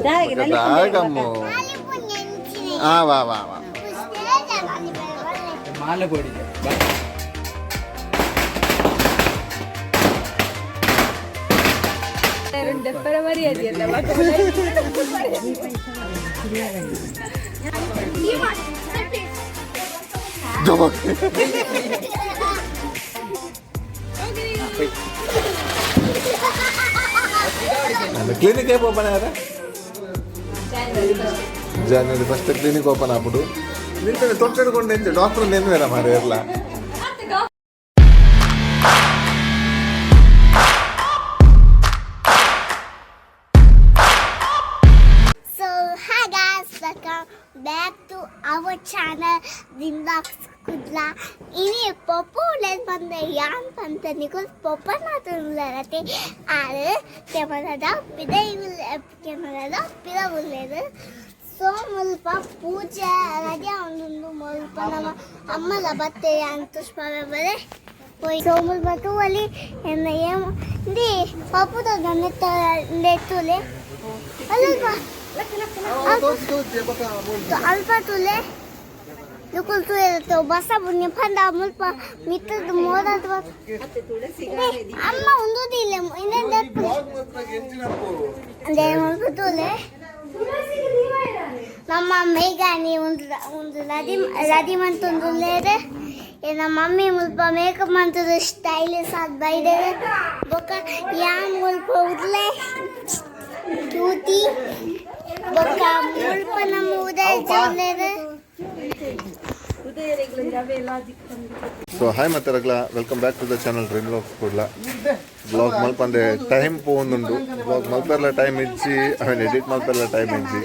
ದಾಗಮ್ಮು. ಆ ವಾ ವಾ ವಾ. ಮಾಲೆ ಪೋಡಿಗೆ. ಕ್ಲಿನಿಕ್ ಏಪ ಓಪನ್ ಆಯ್ತಾ? ಜಾನ್ವರಿ ಫಸ್ಟ್ ಕ್ಲಿನಿಕ್ ಓಪನ್ ಆಗ್ಬಿಡು. ನಿಂತ ತೊಟ್ಟೆಡ್ಕೊಂಡು ನಿಂತು ಡಾಕ್ಟರ್ ನೆನ್ವೇರ ಮಾರೆ ಇರಲ್ಲ. So hi guys, welcome back to our channel Rimbox Kudla. ಇನಿ ಪೊಪ್ಪು ಉಳ್ಳೇದು ಬಂದ ಯಾನ್ ಪಂತ ನಿಕುಲ್ ಪೊಪ್ಪನ ಉಳ್ಳರತೆ ಆರು ಕೆಮರದ ಪಿದ ಕೆಮರದ ಪಿದ ಉಳ್ಳೇದು. ಸೊ ಮುಲ್ಪ ಪೂಜೆ ರಜೆ ಒಂದೊಂದು ಮುಲ್ಪ ನಮ್ಮ ಅಮ್ಮಲ ಬತ್ತೆ ಅಂತ ಬರೆ ಪೋಯ್. ಸೊ ಮುಲ್ಪ ತೂವಲಿ ಎನ್ನ ಏಮ್ ಇಂದಿ ಪಪ್ಪುದ ನೆತ್ತುಲೆ ಅಲ್ಪ ಅಲ್ಪ ತುಲೆ ನಿಕುಲ್ ತುಲೆ ಬಸ ಬುನ್ನಿ ಪಂಡ ಮುಲ್ಪ ಮಿತ್ತದ ಮೋಡದ ಅಮ್ಮ ಉಂದುದಿಲ್ಲ ಇನ್ನೊಂದು ಅಂದೆ ಮುಲ್ಪ ತುಲೆ. ನಮ್ಮ ಮೇಘಾನಿ ಒಂದು ಒಂದು ರದಿ ರದಿ ಮಂತೊಂದುಲ್ಲೇರೆ. ನಮ್ಮ ಮಮ್ಮಿ ಮುಲ್ಪ ಮೇಕಪ್ ಮಂತದ ಸ್ಟೈಲಿಶ್ ಆದ್ ಬೈದೇವೆ. ಬೊಕ್ಕ ಯಾನ್ ಮುಲ್ಪ ಉದ್ಲೆ ಕ್ಯೂಟಿ. ಬೊಕ್ಕ ಮುಲ್ಪ ನಮ್ಮ ಉದಯ ಜೋಲೇರೆ. ಸೊ ಹಾಯ್ ಮತ್ತೆ ರಗ್ಲ, welcome back to the channel dream vlog Kudla. Vlog ಮಲ್ಪಂದೆ time ಪೋಂದುಂಡು. ಬ್ಲಾಗ್ ಮಲ್ಪೆರ್ಲ ಟೈಮ್ ಇಜ್ಜಿ, ಅವನ್ ಎಡಿಟ್ ಮಲ್ಪೆರ್ಲ ಟೈಮ್ ಇಜ್ಜಿ.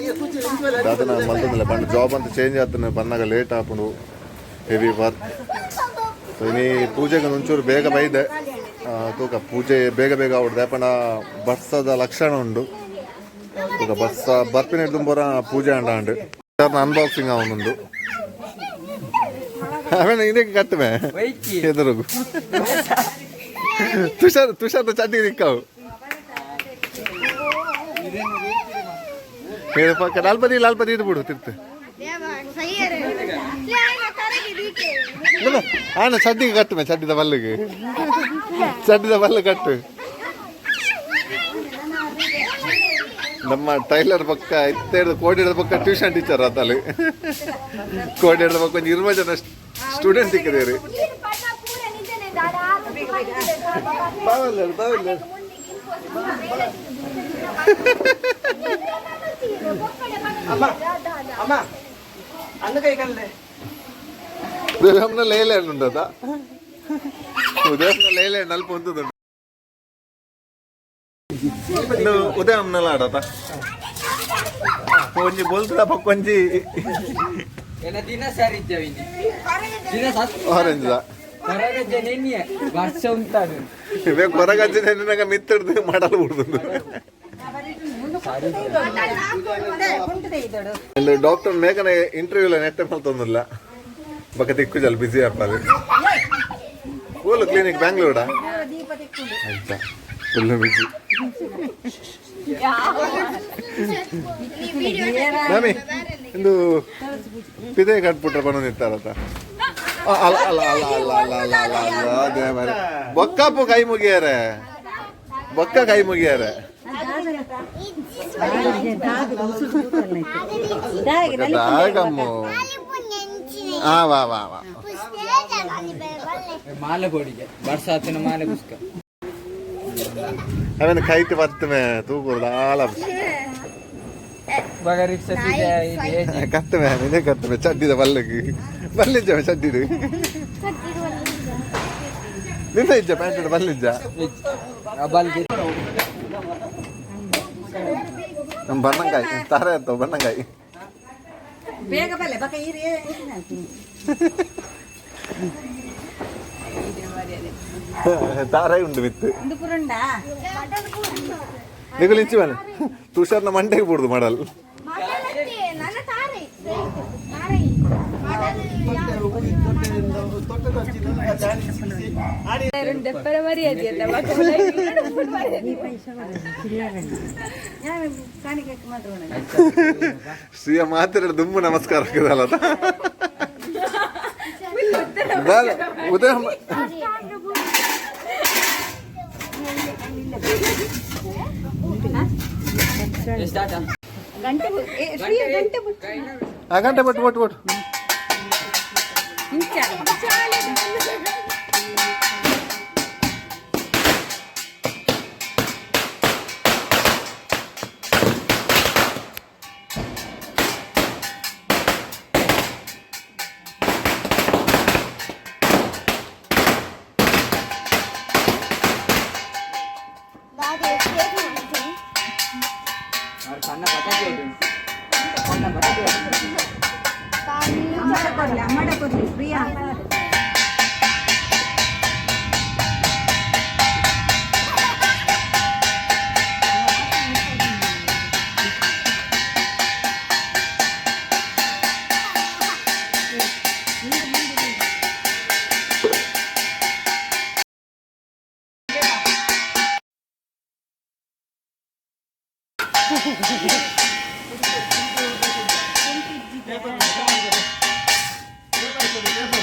ದಾದನ ಮಲ್ತೊಂದಿಲ್ಲ ಪಂಡ ಜಾಬ್ ಅಂತ ಚೇಂಜ್ ಆತನ ಬನ್ನಾಗ ಲೇಟ್ ಆಪುಂಡು, ಹೆವಿ ವರ್ಕ್. ಸೊ ಇನಿ ಪೂಜೆಗೆ ಒಂಚೂರು ಬೇಗ ಬೈದೆ. ತೂಕ ಪೂಜೆ ಬೇಗ ಬೇಗ ಆವಡ್ದೆ ಪಂಡ ಬರ್ಸದ ಲಕ್ಷಣ ಉಂಡು. ತೂಕ ಬರ್ಸ ಬರ್ಪಿನ ದುಂಬರ ಪೂಜೆ ಅಂಡ ಅಂಡು ಅನ್ಬಾಕ್ಸಿಂಗ್ ಅವನುಂಡು. ಆಮೇಲೆ ಇದಕ್ಕೆ ಕಟ್ಟುವೆ ಎದುರುಗು ತುಷಾರ್ ತುಷಾರ್ ಚಡ್ಡಿ ನಿಕ್ಕಾವು. ಲಾಲ್ಪದಿ ಲಾಲ್ಪದಿ ಇದು ಬಿಡು ತಿರ್ತು ಆನ ಚಡ್ಡಿಗೆ ಕಟ್ಟುಮೆ. ಚಡ್ಡಿದ ಬಲ್ಲಿಗೆ, ಚಡ್ಡಿದ ಬಲ್ಲು ಕಟ್ಟು. ನಮ್ಮ ಟೈಲರ್ ಪಕ್ಕ ಇತ್ತೆಡ್ದು ಕೋಡಿಡ್ದ ಪಕ್ಕ ಟ್ಯೂಷನ್ ಟೀಚರ್ ಆತಲ್ಲಿ. ಕೋಡಿಡ್ದ ಪಕ್ಕ ಒಂಜಿ 20 ಜನ ಸ್ಟೂಡೆಂಟ್ ಇಕ್ಕದೇರಿ. ಬಾವಲ್ಲ ಬಾವಲ್ಲ. ಅಮ್ಮ ಅಮ್ಮ ಅನ್ನ ಕೈ ಕಲ್ಲೆ. ಉದಯಂನ ಲೇಲ್ಯಾಂಡ್ ಉಂಡದ, ಉದಯಂನ ಲೇಲ್ಯಾಂಡ್ ಅಲ್ಪ ಉಂಟು. ಇನ್ನು ಉದಯಂನಲ ಆಡತ ಒಂಜಿ ಬೋಲ್ತದ ಪಕ್ಕ ಒಂಜಿ. ಎನ್ನ ದಿನ ಸರಿ ಇದ್ದೇವೆ ದಿನ ಸತ್. ಆರೆಂಜ್ ಹೊರಗಜ್ಜೆ ನಿನ್ನೆ ವರ್ಷ ಉಂಟಾಡು. ಇವಾಗ ಹೊರಗಜ್ಜೆ ನಿನ್ನಗ ಮಿತ್ತಿಡ್ದು ಮಾಡಲು ಬಿಡುದು. ಇಲ್ಲಿ ಡಾಕ್ಟರ್ ಮೇಘನ ಇಂಟರ್ವ್ಯೂ ನೆಟ್ಟೆ ಮಲ್ತೊಂದಿಲ್ಲ ಬಕ್ಕ ತಿಕ್ಕು ಜಲ್ ಬಿಸಿ ಅಪ್ಪದು. ಓಲು ಕ್ಲಿನಿಕ್ ಬ್ಯಾಂಗ್ಳೂರಾ ಆಯ್ತಾ? Full busy. ಮಾಮಿ ಇಂದು ಪಿದೆ ಕಟ್ಬಿಟ್ರೆ ಬಂದಿರ್ತಾರತ. ಅಲ್ಲ ಅಲ್ಲ ಅಲ್ಲ ಅಲ್ಲ ಅಲ್ಲ ಅಲ್ಲ ಅಲ್ಲ ಅಲ್ಲ ದೇವರೇ. ಬೊಕ್ಕಪ್ಪು ಕೈ ಮುಗಿಯಾರೆ, ಬೊಕ್ಕ ಕೈ ಮುಗಿಯಾರೆ. ದಾಗಮ್ಮು. ಆ ವಾ ವಾ ವಾ. ಮಾಲೆ ಪೋಡಿಗೆ ಬರ್ಸಾತಿನ ಮಾಲೆ ಪುಸ್ಕ. ಅವನ ಕೈಟ್ ಬರ್ತಮೆ ತೂಕುರ್ದ ಆಲ. ಬಗ ರಿಕ್ಷಾ ಸೀದಾ ಇದೆ. ಕತ್ತಮೆ ಇದೇ ಕತ್ತಮೆ ಚಡ್ಡಿದ ಬಲ್ಲಿಗೆ ಬಲ್ಲಿಜ್ಜ ಚಡ್ಡಿಡು ನಿನ್ನ ಇಜ್ಜ ಪ್ಯಾಂಟ್ ಬಲ್ಲಿಜ್ಜ. ಬಲ್ಗೆ. ನಮ್ಮ ಬಣ್ಣಂಕಾಯಿ ತಾರೆ ಇರ್ತವೆ ಬಣ್ಣಂಕಾಯಿ. ಬೇಗ ಬಲ್ಲೆ ಬಕ ಈರಿ. ತಾರೆ ಉಂಡು ಬಿತ್ತು. ಒಂದು ಪುರುಂಡ. ನಿಗುಲು ಇಂಚಿ ಬನ್ನಿ ತುಷಾರ್ನ ಮಂಡೆಗೆ ಬಿಡುದು ಮಾಡಲ್. ದೆಪ್ಪರ ಮರ್ಯಾದೆ ಅಲ್ಲ. ಶ್ರೀಯ ಮಾತ್ರ ದುಂಬು ನಮಸ್ಕಾರ ಹಾಕಿದಲ್ಲ. ಉದಯ. ಗಂಟೆ ಶ್ರೀ ಗಂಟೆ. ಆ ಗಂಟೆ ಬಟ್ಟು ಬಟ್ಟು ಬಟ್ಟು. ಸಣ್ಣ ಪಟಾಕಿ ಉಂಟು. ಸಣ್ಣ ಪಟಾಕಿ ಉಂಟು. ಅಮ್ಮಡ ಕೊಡ್ಲಿ, ಅಮ್ಮಡ ಕೊಡ್ಲಿ ಪ್ರಿಯಾ.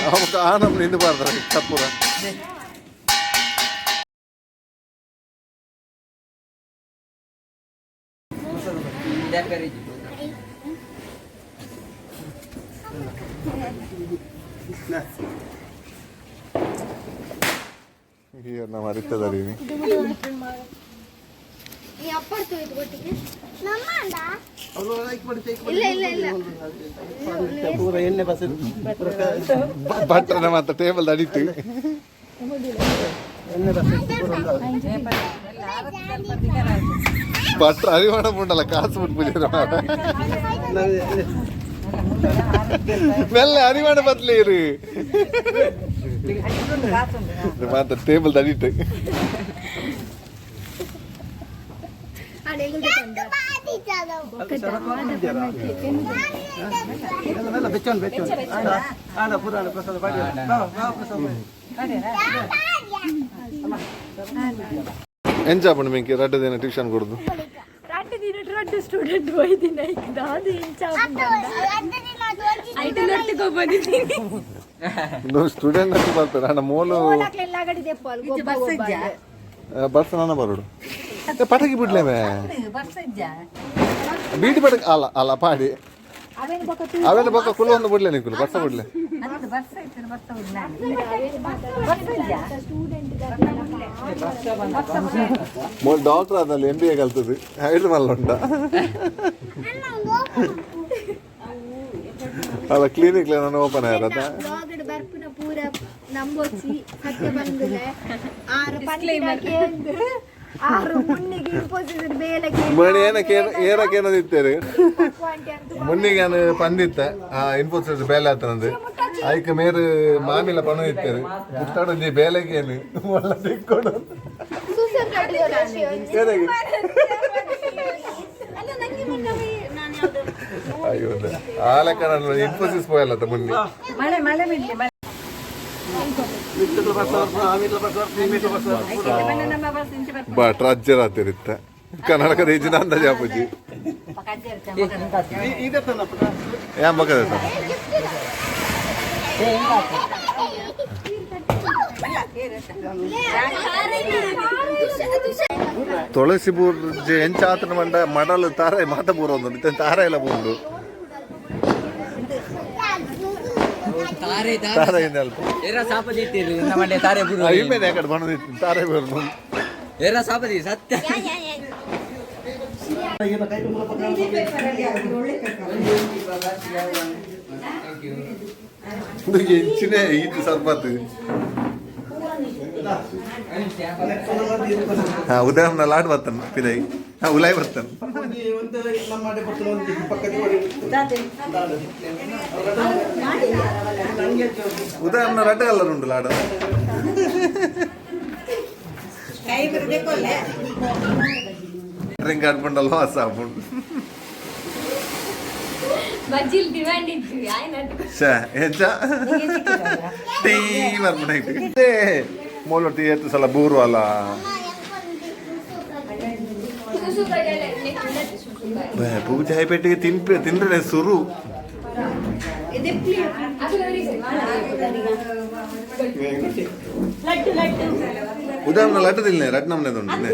ಅವಾಗ ಆ ನಮ್ಗೆ ನಿಂದು ಬಾರ್ದ್ರ ಕರ್ಪೂರ. ದೆಪ್ಪರ ಇಜ್ಜಿ. Here ನಾವು ಹರಿತದೀನಿ. ಭಟ್ರನ ಮಾತ್ರ ಟೇಬಲ್ ಅಡಿತು. ಭಟ್ರ ಅರಿವಾಣ ಪುಂಡಲ್ಲ ಕಾಸು ಬಿಟ್ಟು ಪೂಜೆ ಮಾಡ. ಮೆಲ್ಲ ಅರಿವಾಣ ಬದ್ಲಿ ಇರು. ಮಾತ್ರ ಟೇಬಲ್ ಅಡಿತು. ಎಂಚ ಮಿಂಕಿ ರಡ್ಡು ದಿನ ಟ್ಯೂಷನ್ ಕೊಡುದು? ರಡ್ಡು ದಿನ ರಡ್ಡು ಸ್ಟೂಡೆಂಟ್ ಹೋಯ್ದಿನ ಈಗ ಅದು ಇಂಚ ಐಟು ನರ್ತಿಗೆ ಬಂದಿದ್ದೀನಿ. ಸ್ಟೂಡೆಂಟ್ ಅಂತ ಬರ್ತಾರೆ ಅಣ್ಣ ಮೂಲು. ಬಸ್ ನನ್ನ ಬರೋಡು. ಏ, ಪಟಾಕಿ ಬಿಡ್ಲೇವೆ. ಬೀಡಿ ಪಟಾಕಿ ಅಲ್ಲ ಅಲ್ಲ ಪಾಡಿ ಅವೆಲ್ಲ ಬೊಕ್ಕ ಕುಲ್ಲ ಒಂದು ಬಿಡ್ಲೆ ನಿಕ್ಕುಲು ಬರ್ಸ ಬಿಡ್ಲೆ. ಮೂಲು ಡಾಕ್ಟರ್ ಆದಲ್ಲಿ ಎಂ ಬಿ ಎ ಕಲ್ತದ್ದು ಐದು ಮಲ್ಲ ಉಂಟ ಅಲ್ಲ ಕ್ಲಿನಿಕ್ ನಾನು ಓಪನ್ ಆಗಿರತ್ತ. ಬ್ಲಾಗ್ ಬರ್ಪುನ ಪೂರ ನಂಬೊಚ್ಚಿ ಸತ್ಯ ಬಂದುಲೆ ಆರು ಪಂಡಿನ ಆರು ಮುನ್ನಿಗೆ ಇನ್ಫೋಸಿಸ್ ಬೇಲೆಗೆ. ಮಣಿ ಏನಕ್ಕೆ ಏರಕ್ಕೆ ಏನದು ಇತ್ತೇರು ಮುನ್ನಿಗೆ ನಾನು ಪಂದಿತ್ತ ಆ ಇನ್ಫೋಸಿಸ್ ಬೇಲೆ ಆತನದು ಐಕ್ ಮೇರು ಮಾಮಿಲ ಪಣ ಇತ್ತೇರು ಮುಟ್ಟಾಡೊಂಜಿ ಬೇಲೆಗೆ ಏನು ಒಳ್ಳೆ ತಿಕ್ಕೊಡು. ಏನಾಗಿ? ಅಯ್ಯೋ, ಆ ಲೆಕ್ಕ ನಾನು ಇನ್ಫೋಸಿಸ್ ಪೋಯಲ್ಲ ಮುನ್ನಿ. ಮಳೆ ಮಳೆ ಬಿಡ್ಲಿ ಮಳೆ. ನಮ್ಮ ಬಸ್ ಇಂಚೆ ಬರ್ಪ. ಬಟ್ ರಾಜ್ಯ ರಾತ್ರಿತ್ತ ಕರ್ನಾಟಕದ ಹೆಚ್ಚಿನ ಅಂದಾಜು ಅಪ್ಪುಜಿ. ಏನ್ ಬಕ್ಕದ? ತುಳಸಿ ಬೂರ್ಜೆ ಎಂಚಾತನ ಮಂಡ ಮಡಲು ತಾರ ಮಾತ ಬೂರ ಒಂದು ತಾರ ಎಲ್ಲ ಬೂಂಡು. ತಾರೆ. ತಾರ ಇಂದ ಅಲ್ಪ. ಏರ ಸಾಪದಿ ಇಟ್ಟಿರಿ ನಮ್ಮ ತಾರೆ ಬುರು. ಇಮ್ಮೇಲೆ ಯಾಕಡೆ ಬಣ್ಣದಿತ್ತು ತಾರೆ ಬೂರು. ಏರ ಸಾಪದಿ ಸತ್ಯ. ಎಂಚಿನ ಈತ ಸರ್ಬತ್. ಹಾ ಉದಾಹರಣೆ ಲಾಡ್ ಬರ್ತಾನೆ ಪಿದೈ ಹಾ ಉಲಾಯ್ ಬರ್ತಾನೆ. ಉದಾಹರಣೆ ರಡ್ಡ ಕಲರ್ ಉಂಟು ಲಾಡ. ಕೈ ಬರಬೇಕಲ್ಲ. ಡ್ರಿಂಕ್ ಆಡ್ಕೊಂಡಲ್ವ ಸಾಪುಂಡು. ಬಜ್ಜಿಲ್ ಡಿಮ್ಯಾಂಡ್ ಇದ್ವಿ ಆಯ್ತು. ಛೇ, ಎಂಚ ಟೀ ಬರ್ಪುಂಡು. ಮೋಲೊಟ್ಟಿ ಏತು ಸಲ ಬೂರು ಅಲ್ಲ. ಪೂಜೆ ಪೆಟ್ಟಿಗೆ ತಿನ್ಪೆ ತಿಂದ್ರೆ ಸುರು. ಉದಾಹರಣೆ ಲಡ್ಡು ತಿನ್ನೆ ರಡ್ ನಮ್ನೆ ಉಂಟು.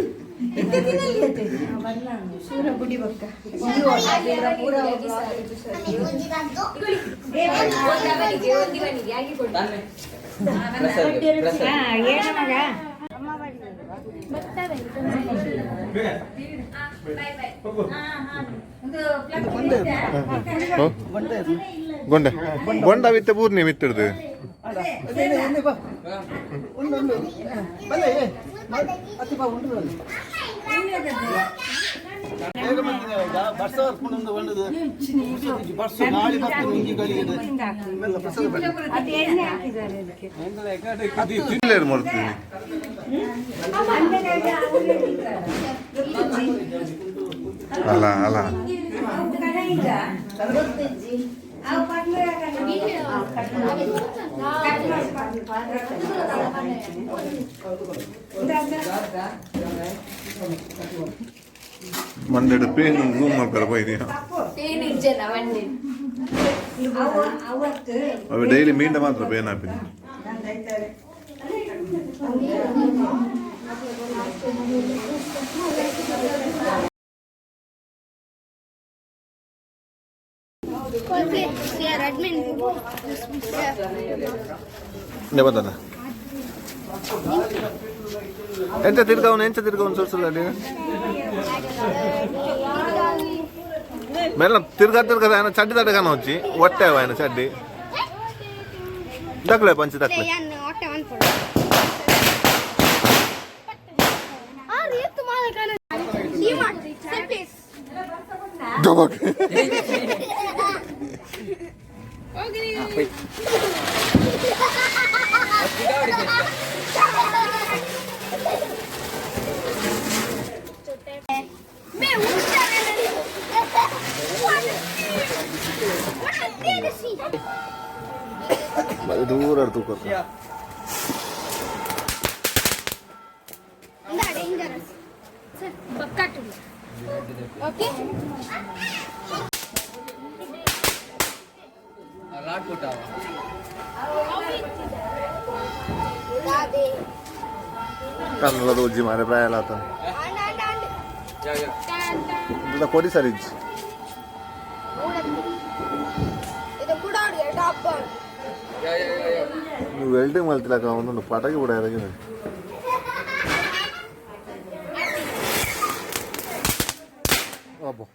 ಗೊಂಡೆ ಬೊಂಡ ವಿತ್ತ ಪೂರ್ಣಿ ಮಿತ್ತಿಡ್ದು. ಅಲ್ಲ ಅಲ್ಲ ಮಂಡೆಡು ಪೇನ್ ಝೂಮ್ ಮಾಡ್ತಾರೆ ಪೋಯ್ದಿಯ. ಅವು ಡೈಲಿ ಮೀಂಡ ಮಾತ್ರ ಪೇನ್ ಹಾಪಿನಿ. ಎಂತ ತಿರ್ಗವನು ಎಂತ ತಿರ್ಗವನು ಸುರ್ಸುಲ್ಲ మెల్ల తిరగా తిరగ ఆయన చడ్డి తగ్గన వచ్చి ఒట్టావు ఆయన చడ్డి దక్కలే పంచి దక్కలే. ದೂರ ತೂಕ. ಕನ್ನಡ ಉಜ್ಜಿ ಮಾರೆ ಪ್ರಾಯ ಆತ ಕೊಡಿ ಸರ್ ಇಜ್ಜಿ. ನೀವು ವೆಲ್ಡಿಂಗ್ ಮಲ್ತಿಲಕ ಒಂದೊಂದು ಪಟಾಕಿ ಬಿಡ. ಅಬ್ಬೋ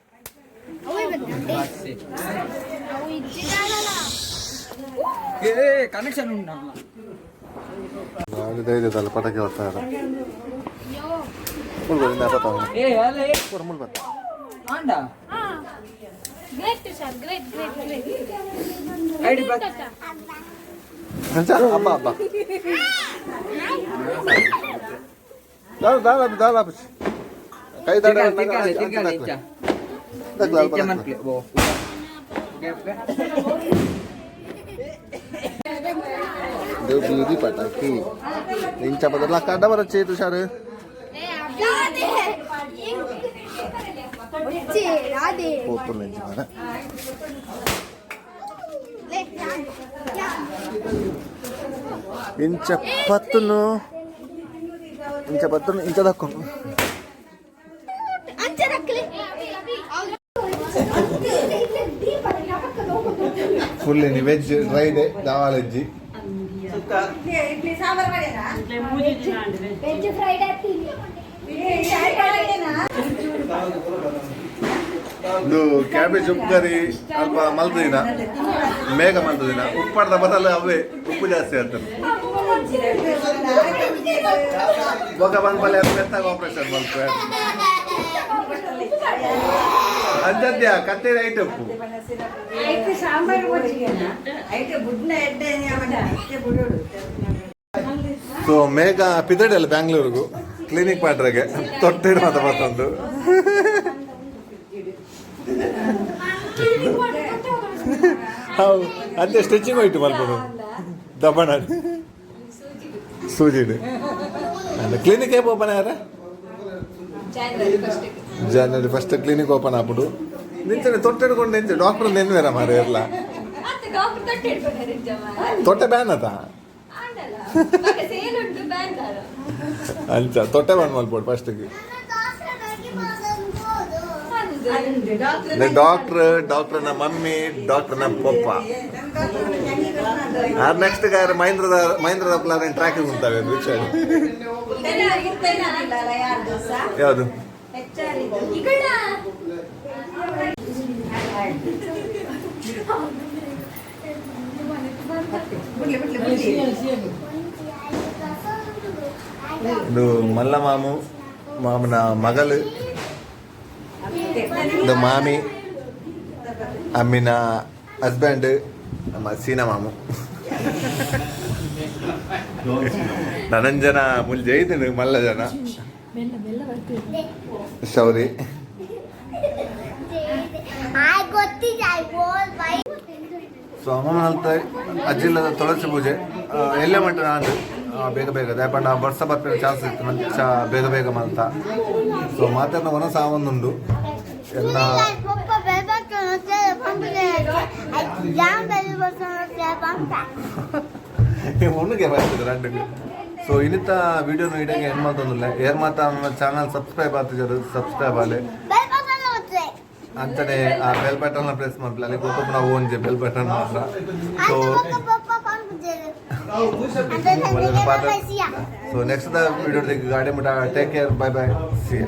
ಕನೆಕ್ಷನ್ ಉಂಟು. ಧೈರ್ಯದಲ್ಲ ಪಟಾಕಿ ಹೊತ್ತಾರೆ. Great great great. ಅಬ್ಬ ಅಬ್ಬ ದಾಲ ದಾಲ ದಾಲ ಕೈ ದಾಡ. ಬೀದಿ ಪಟಾಕಿ ಇಂಚ ಬದಲ ಕಡ್ಡ ಬರಚ್ಚೆ ತುಷಾರು పోతున్నా. ಇಂಚ ಪತ್ತುನು ಇಂಚ ಪತ್ತುನು ಇಂಚ ದಕ್ಕು. ಫುಲ್ ವೆಜ್ ಡ್ರೈ ಡೆ ದಾವಾಲಜ್ಜಿ. ವೆಜ್ ಫ್ರೈಡ್ ಇದು ಕ್ಯಾಬೇಜ್ ಉಪ್ಪು ಕರಿ ಅಲ್ಪ ಮಲ್ತದಿನ ಮೇಘ ಮಲ್ತದಿನ ಉಪ್ಪಾಡ್ದ ಬದಲು ಅವೇ ಉಪ್ಪು ಜಾಸ್ತಿ ಆಗ್ತದೆ. ಬೊಕ ಬಂದ್ಪಲ್ಲೆ ಮೆತ್ತಾಗ ಆಪರೇಷನ್ ಮಲ್ಪ ಅಂಜದ್ಯ ಕತ್ತೆ ರೈಟ್ ಉಪ್ಪು. ಸೊ ಮೇಘ ಪಿದಡಲ್ಲ ಬ್ಯಾಂಗ್ಳೂರ್ಗು ಕ್ಲಿನಿಕ್ ಮಾಡ್ರಾಗೆ ತೊಟ್ಟಿಡ್ ಮಾತ ಮತ್ತೊಂದು ಹೌದು ಅಂತೆ ಸ್ಟಿಚಿಂಗ್ ಹೋಯ್ತು ಮಲ್ಪಡು ದಬ್ಬಣ ಸೂಜಿಡು. And clinic ಏಪ ಓಪನ್ ಆಯ್ರ? ಜನವರಿ ಫಸ್ಟ್ ಕ್ಲಿನಿಕ್ ಓಪನ್ ಆಪುಂಡು. ನಿಂಚನೆ ತೊಟ್ಟೆ ಹಿಡ್ಕೊಂಡು ನಿಂಚೆ ಡಾಕ್ಟರ್ ನೆನ್ವೇರ ಮಾರೆ ಇರ್ಲ. ಡಾಕ್ಟರ್ ತೊಟ್ಟೆ ಹಿಡ್ಕೊಂಡಾರೆ ಜಮ. ತೊಟ್ಟೆ ಬ್ಯಾನ್ ಆತ. ಆಂಡಲ ಸೇಲ್ ಉಂಟು, ಬ್ಯಾನ್. ಅಂಚ ತೊಟ್ಟೆ ಬ್ಯಾನ್ ಮಲ್ಪೋಡು ಫಸ್ಟ್ಗೆ. ಡಾಕ್ಟ್ರ್, ಡಾಕ್ಟರ್ನ ಮಮ್ಮಿ, ಡಾಕ್ಟರ್ನ ಪಪ್ಪ. ಆರ್ ನೆಕ್ಸ್ಟ್ ಗಾರ ಮಹೇಂದ್ರದ ಮಹೇಂದ್ರದ ಪ್ಲಾನ್ ಟ್ರ್ಯಾಕಿಂಗ್ ಉಂಟಾವೆ ವಿಚಾರ. ಯಾವುದು? ಇದು ಮಲ್ಲ ಮಾಮು, ಮಾಮನ ಮಗಳು. ಇದು ಮಾಮಿ, ಅಮ್ಮಿನ ಹಸ್ಬೆಂಡ್, ನಮ್ಮ ಸೀನಾ ಮಾಮು. ನನಂಜನ ಮುಲ್ ಜೈತನು ಮಲ್ಲ ಜನ. ಮೆಲ್ಲ ಮೆಲ್ಲ ಬರ್ತೀವಿ. ಶೌರಿ. I ಗೊತ್ತಿದೆ, I wall by. So ಅಮ್ಮನ ಅಜ್ಜಿಲ್ಲದ ತುಳಸಿ ಪೂಜೆ ಎಲ್ಲೇ ಮಟ್ಟ ನಾನು ಬೇಗ ಬೇಗ ದಾಯಪಂಡ ವರ್ಷ ಬರ್ಪಿನ ಚಾನ್ಸ್ ಇತ್ತು ಮಂಚ ಬೇಗ ಬೇಗ ಮಲ್ತ. ಸೊ ಮಾತಾಡಿನ ಒನ ಸಾವೊಂದುಂಡು ಎಲ್ಲ. Papa bell button jam, bell button ಪಂಪ. ಒಣ್ಣಗೆ ಬರ್ತದೆ ರಂಡಿಗೆ. ಸೊ ಇನ್ನಿತ ವಿಡಿಯೋನು ಇಡಂಗೆ ಏನು ಮಾತೊಂದಿಲ್ಲ. ಏರ್ ಮಾತಾ ನನ್ನ ಚಾನಲ್ ಸಬ್ಸ್ಕ್ರೈಬ್ ಆಗ್ತಿದ್ದಾರೆ, ಸಬ್ಸ್ಕ್ರೈಬ್ ಆಗಲಿ. ಬೆಲ್ ಬಟನ್ ಒತ್ತೆ. ಅಂಚನೆ ಆ ಬೆಲ್ ಬಟನ್ ಪ್ರೆಸ್ ಮಾಡ್ಲಿ. ಅಲ್ಲಿ ಗೊತ್ತು ನಾವು ಒಂಜಿ ಬೆಲ್ ಬಟನ್ ಮಾತ್ರ. ಸೊ ಪಪ್ಪ ಪಂಪ. ಸೊ ನೆಕ್ಸ್ಟ್ the video ಗಾಡಿ ಮುಟ. Take care, bye bye, see.